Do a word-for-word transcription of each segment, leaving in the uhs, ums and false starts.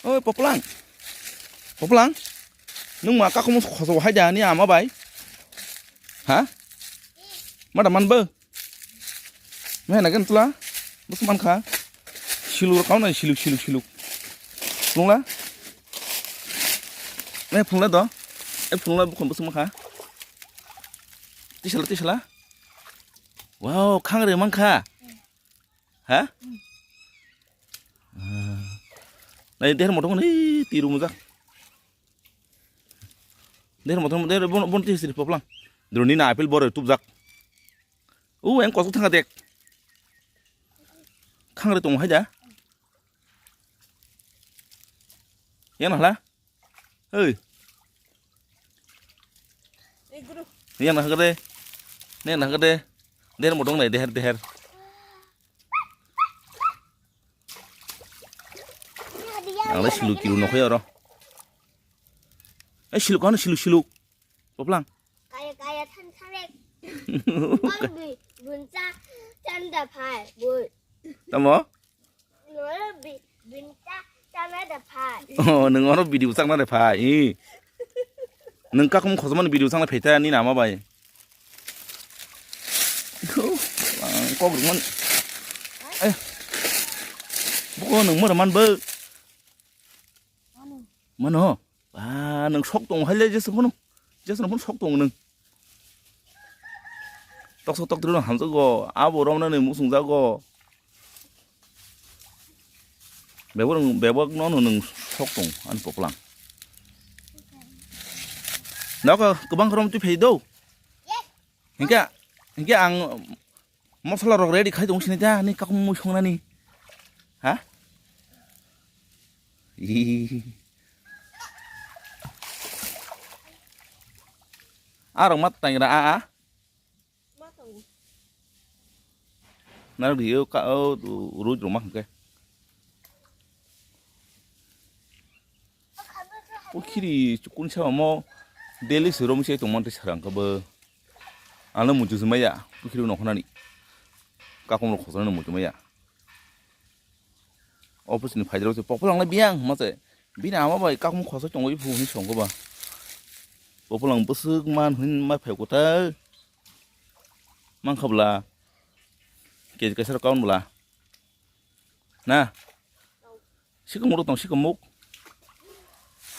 Oi, Poplang. Poplang. Nung ma kakumu khoso hai da ni ama bai. Ha? Ma da man bo. Me na gen tula. Bus man kha. Siluk rok kauna siluk, siluk, siluk. Phunla. Me phunla do. E phunla bukhon bus man kha. Tisala, tisala. Wow, khangre man kha. Ha? Nai der motom ni tiru mujak. Der motom der bon bon ti siri Poplang. Droni na apple bore tubjak. U eng kosok thanga dek. Khangre tong hai da. Yang na hla? Hey. Yang na hagade. Ne na hagade. Der motom nai der der. Ang le siluk kiru nokho oro. Eh, siluk ano siluk, siluk. Poplang. Kaya kaya than than rek. Oro bi buncha chanda phai bui. Tamo? Oro bi buncha chanda phai. Oh, nung oro video chakna de phai. Nung kakum khosman video chakna phai ta ni nama bai. Kok rwman. Eh. Buko nung mora man bo. Mano. Ba nung sok tong hai le jesa phano. Jesa phano sok tong nung. Toksa tok tru hamjago. Abo romna ni musung jago. Bebak bebak no nung sok tong an Poplang. Nokho kwbang rom tu phai do. Hingke, hingke ang masala rok ready khai tong sini ta, ni kakum mui songnani. Ha? Ih. Arok mat tangira a a. Narok dio ka o ruj rok ma hingke. Pukhiri chukun sama mo daily se rom se tongmani sarang kabo. Ano muchung se maya pukhiri no khonani. Kakom rok khosonani muchung maya. Office ni phaidrok se Poplang le biyang ma se. Bini ama bai kakom khosoi tongwi phu hwnwi songkha ba. Poplang bwswk man hwnwi ma phai kota. Mankha bwla. Kg kaisa rok kaun bwla. Na. Sikumuk rok tong sikumuk.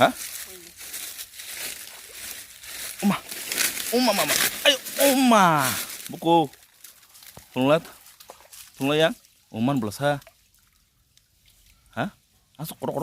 Ha? Uma. Uma mama. Ayo uma. Buko. Phunlat. Phunlaya. Uman bwlasa. Ha? Asok kotor kotor